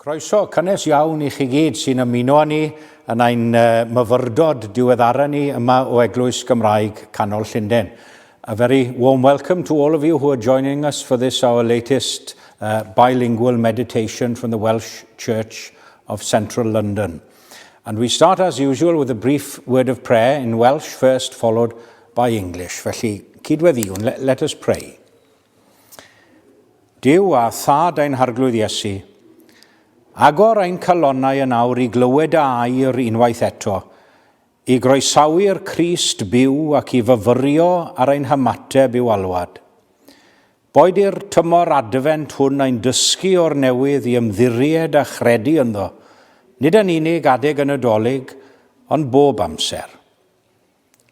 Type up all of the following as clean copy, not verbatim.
Croeso cynnes iawn i chi gyd sy'n ymuno â ni yn ein myfyrdod diweddara ni yma o Eglwys Gymraeg Canol Llundain. A very warm welcome to all of you who are joining us for this, our latest bilingual meditation from the Welsh Church of Central London. And we start as usual with a brief word of prayer in Welsh first, followed by English. Felly, cydweddïwn, let, let us pray. Duw a Thad ein Harglwydd Iesu, agor ein calonnau yn awr i glywed dy air unwaith eto, i groesawu'r Crist byw ac i fyfyrio ar ein hymateb i'w alwad. Boed i'r tymor Adfent hwn ein dysgu o'r newydd i ymddiried a chredu ynddo, nid yn unig adeg y Nadolig, ond bob amser.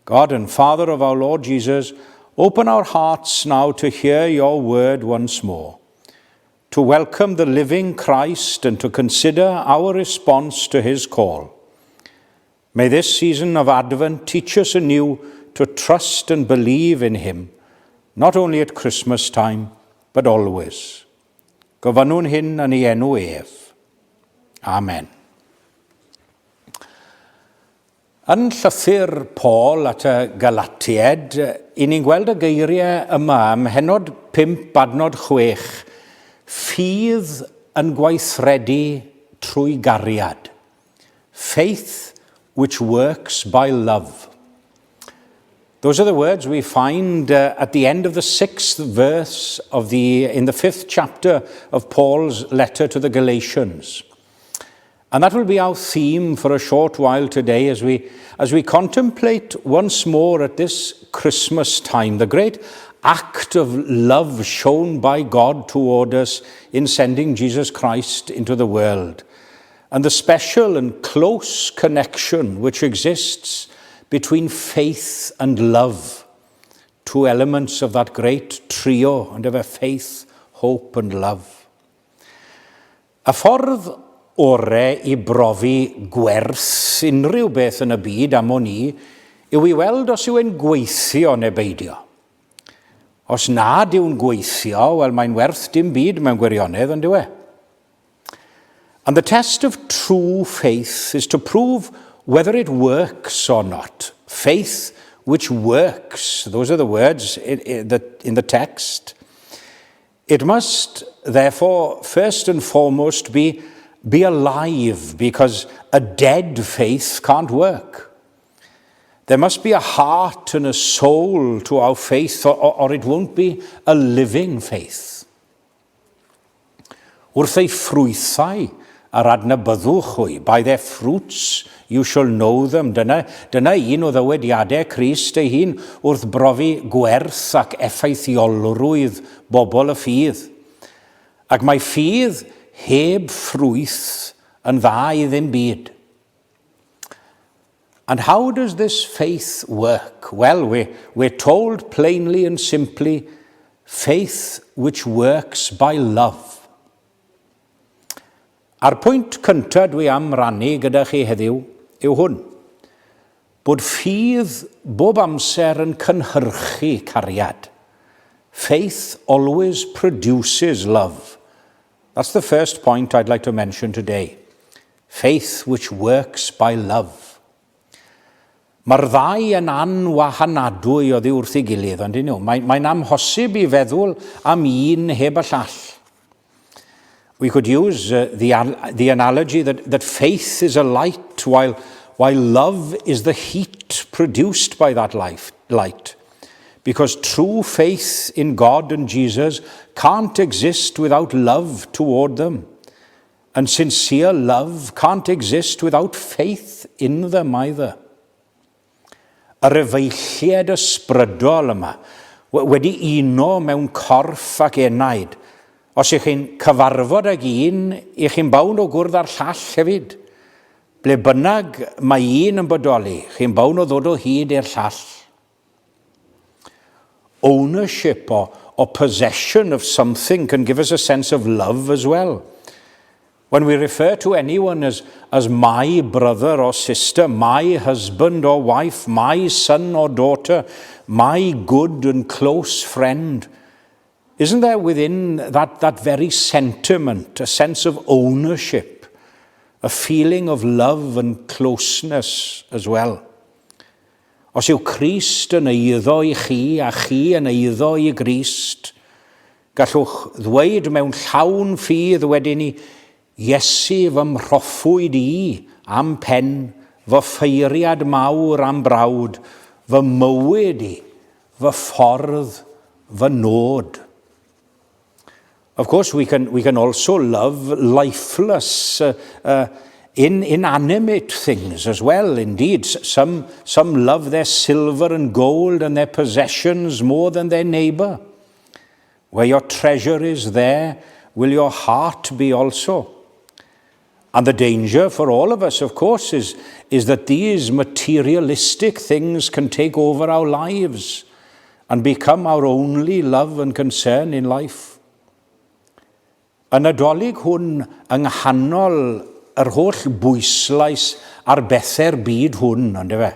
God and Father of our Lord Jesus, open our hearts now to hear your word once more, to welcome the living Christ and to consider our response to his call. May this season of Advent teach us anew to trust and believe in him, not only at Christmas time, but always. Gofynnwn hyn yn ei enw ef. Amen. Yn llythyr Paul at y Galatiaid, i ni'n gweld y geiriau yma ym mhennod 5 adnod 6, Ffydd yn gweithredu trwy gariad. Faith which works by love. Those are the words we find at the end of the sixth verse of the, in the fifth chapter of Paul's letter to the Galatians. And that will be our theme for a short while today as we, as we contemplate once more at this Christmas time the great act of love shown by God toward us in sending Jesus Christ into the world, and the special and close connection which exists between faith and love, two elements of that great trio, and of a faith, hope and love. Y ffordd ore i brofi gwerth unrhyw beth yn y byd am wn i yw i weld os yw e'n gweithio neu beidio. Os nad yw'n gweithio, wel mae'n werth dim byd mewn gwirionedd, ond yw e? And the test of true faith is to prove whether it works or not. Faith which works, those are the words in, in, the, in the text. It must, therefore, first and foremost be, be alive because a dead faith can't work. There must be a heart and a soul to our faith or, or, or it won't be a living faith. Wrth ei ffrwythau yr adnabyddwch hwy, by their fruits you shall know them. Dyna, dyna un o ddywediadau Crist ei hun wrth brofi gwerth ac effeithiolrwydd bobl y ffydd. Ac mae ffydd heb ffrwyth yn dda i ddim byd. And how does this faith work? Well, we, we're told plainly and simply, faith which works by love. A'r pwynt cyntaf dwi am rannu gyda chi heddiw yw hwn. Bod ffydd bob amser yn cynhyrchu cariad. Faith always produces love. That's the first point I'd like to mention today. Faith which works by love. Mae'r ddau yn anwahanadwy oddi wrth ei gilydd, ond nhw. Mae'n mae amhosib i feddwl am un heb y llall. We could use the, the analogy that, that faith is a light while, while love is the heat produced by that life, light. Because true faith in God and Jesus can't exist without love toward them. And sincere love can't exist without faith in them either. Yr efeilliad ysbrydol yma, wedi uno mewn corff ac enaid. Os ych chi'n cyfarfod ag un, ych chi'n bound o gwrdd â'r llall hefyd. Ble bynnag mae un yn bodoli, chi'n bound o ddod o hyd i'r llall. Ownership or, or possession of something can give us a sense of love as well. When we refer to anyone as, as my brother or sister, my husband or wife, my son or daughter, my good and close friend, Isn't there within that, that very sentiment a sense of ownership, a feeling of love and closeness as well? Os yw Crist yn eiddo i chi a chi yn eiddo i Grist, gallwch ddweud mewn llawn ffydd wedyn i Iesu fy mhroffwyd i am pen, fy ffeiriad mawr am brawd, fy mywyd i, fy ffordd, fy nod. Of course, we can, we can also love lifeless, uh, uh, in, inanimate things as well. Indeed, some, some love their silver and gold and their possessions more than their neighbor. Where your treasure is, there will your heart be also. And the danger for all of us, of course, is, is that these materialistic things can take over our lives and become our only love and concern in life. Y Nadolig hwn yng nghanol yr holl bwyslais ar bethau'r byd hwn, ond efe.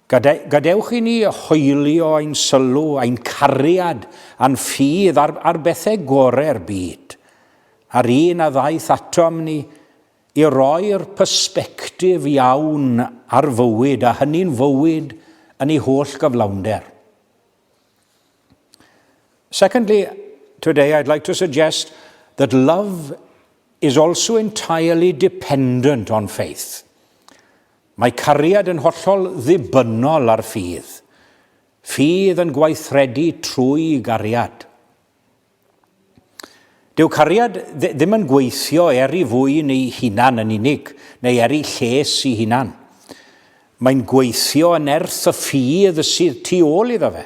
Gadewch i ni hoelio ein sylw, ein cariad a'n ffydd ar, ar bethau gorau'r byd, a'r un a ddaeth atom ni i roi'r persbectif iawn ar fywyd, a hynny'n fywyd yn ei holl gyflawnder. Secondly, today I'd like to suggest that love is also entirely dependent on faith. Mae cariad yn hollol ddibynnol ar ffydd. Ffydd yn gweithredu trwy gariad. Dyw cariad ddim yn gweithio er i fwyn ei hunan yn unig, neu er ei lles ei hunan. Mae'n gweithio yn nerth y ffydd sydd tu ôl iddo fe.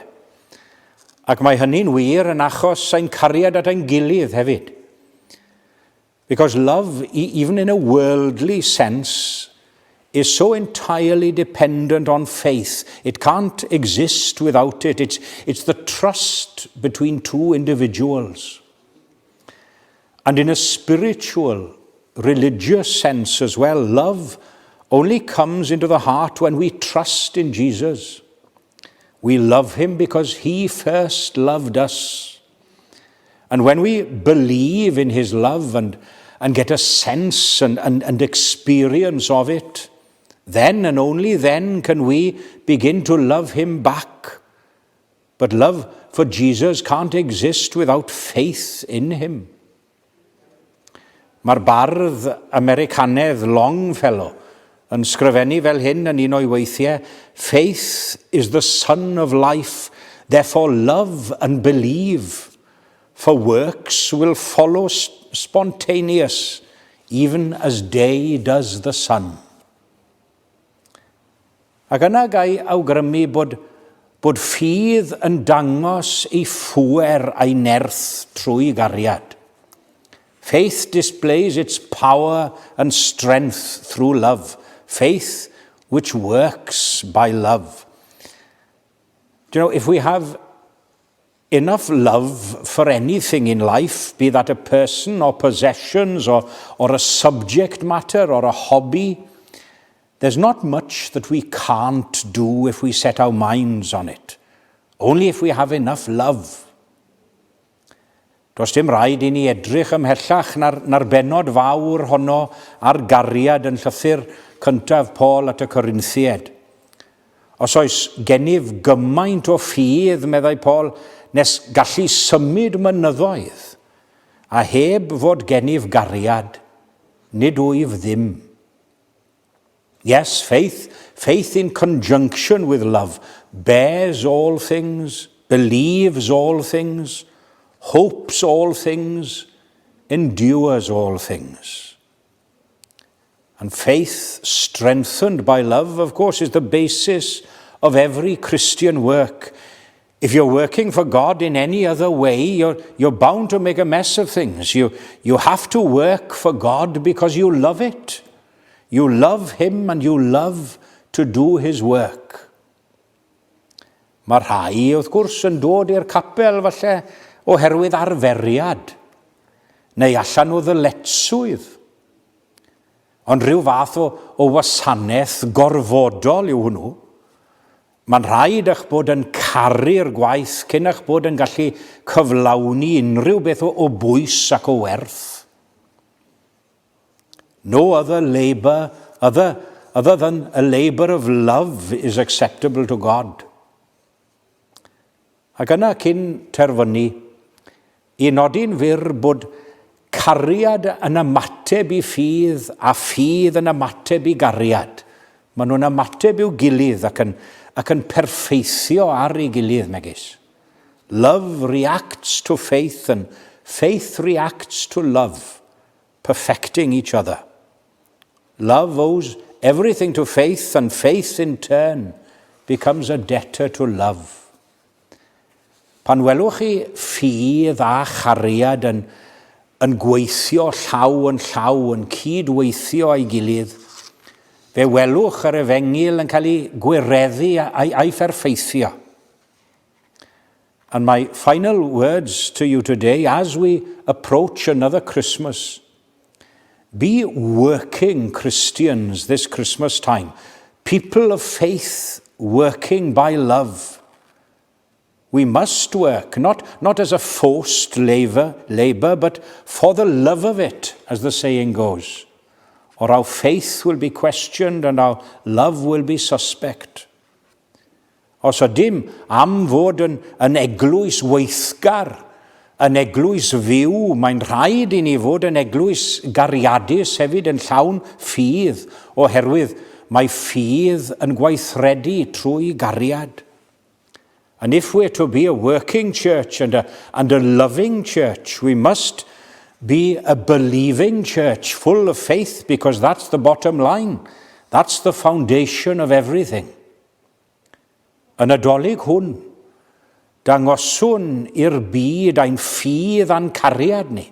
Ac mae hynny'n wir yn achos ein cariad at ein gilydd hefyd. Because love, even in a worldly sense, is so entirely dependent on faith. It can't exist without it. It's, it's the trust between two individuals. And in a spiritual, religious sense as well, love only comes into the heart when we trust in Jesus. We love him because he first loved us. And when we believe in his love and, and get a sense and, and, and experience of it, then and only then can we begin to love him back. But love for Jesus can't exist without faith in him. Mae'r bardd Americanedd Longfellow yn sgrifennu fel hyn yn un o'i weithiau, Faith is the sun of life, therefore love and believe, for works will follow spontaneous, even as day does the sun. Ac yna gai awgrymu bod, bod ffydd yn dangos ei phŵer a'i nerth trwy gariad. Faith displays its power and strength through love. Faith which works by love. Do you know, if we have enough love for anything in life, be that a person or possessions or, or a subject matter or a hobby, there's not much that we can't do if we set our minds on it. Only if we have enough love. Does dim rhaid i ni edrych ymhellach na'r, na'r bennod fawr honno ar gariad yn llythyr cyntaf Paul at y Corinthiaid. Os oes gennyf gymaint o ffydd, meddai Paul, nes gallu symud mynyddoedd, a heb fod gennyf gariad, nid wyf ddim. Yes, faith, faith in conjunction with love, bears all things, believes all things, hopes all things, endures all things. And faith strengthened by love, of course, is the basis of every Christian work. If you're working for God in any other way, you're, you're bound to make a mess of things. You, you have to work for God because you love it. You love him and you love to do his work. Mae rhai, wrth gwrs, yn dod i'r capel falle oherwydd arferiad, neu allan o ddyletswydd. Ond rhyw fath o, o wasanaeth gorfodol yw hwnnw. Mae'n rhaid eich bod yn caru'r gwaith cyn eich bod yn gallu cyflawni unrhyw beth o, o bwys ac o werth. No other labour other, other than a labour of love is acceptable to God. Ac yna cyn terfynu, i nodi'n fyr bod cariad yn ymateb i ffydd a ffydd yn ymateb i gariad. Maen nhw'n ymateb i'w gilydd ac yn, ac yn perffeithio ar ei gilydd, megis. Love reacts to faith and faith reacts to love, perfecting each other. Love owes everything to faith and faith in turn becomes a debtor to love. Pan welwch chi ffydd a chariad yn, yn gweithio llaw yn llaw, yn cyd-weithio â'i gilydd, fe welwch yr efengyl yn cael ei gwireddu a'i, a'i pherffeithio. And my final words to you today as we approach another Christmas, be working Christians this Christmas time, people of faith working by love. We must work, not, not as a forced labor, labor, but for the love of it, as the saying goes. Or our faith will be questioned and our love will be suspect. Os ydym am fod yn, yn eglwys weithgar, yn eglwys fyw, mae'n rhaid i ni fod yn eglwys gariadus hefyd yn llawn ffydd, oherwydd mae ffydd yn gweithredu trwy gariad. And if we're to be a working church and a, and a loving church, we must be a believing church full of faith because that's the bottom line. That's the foundation of everything. Y Nadolig hwn, dangoswn i'r byd ein ffydd a'n cariad ni,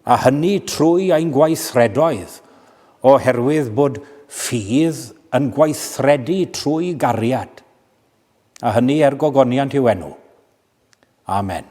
a hynny trwy ein gweithredoedd, oherwydd bod ffydd yn gweithredu trwy gariad, a hynny er gogoniant i'w enw. Amen.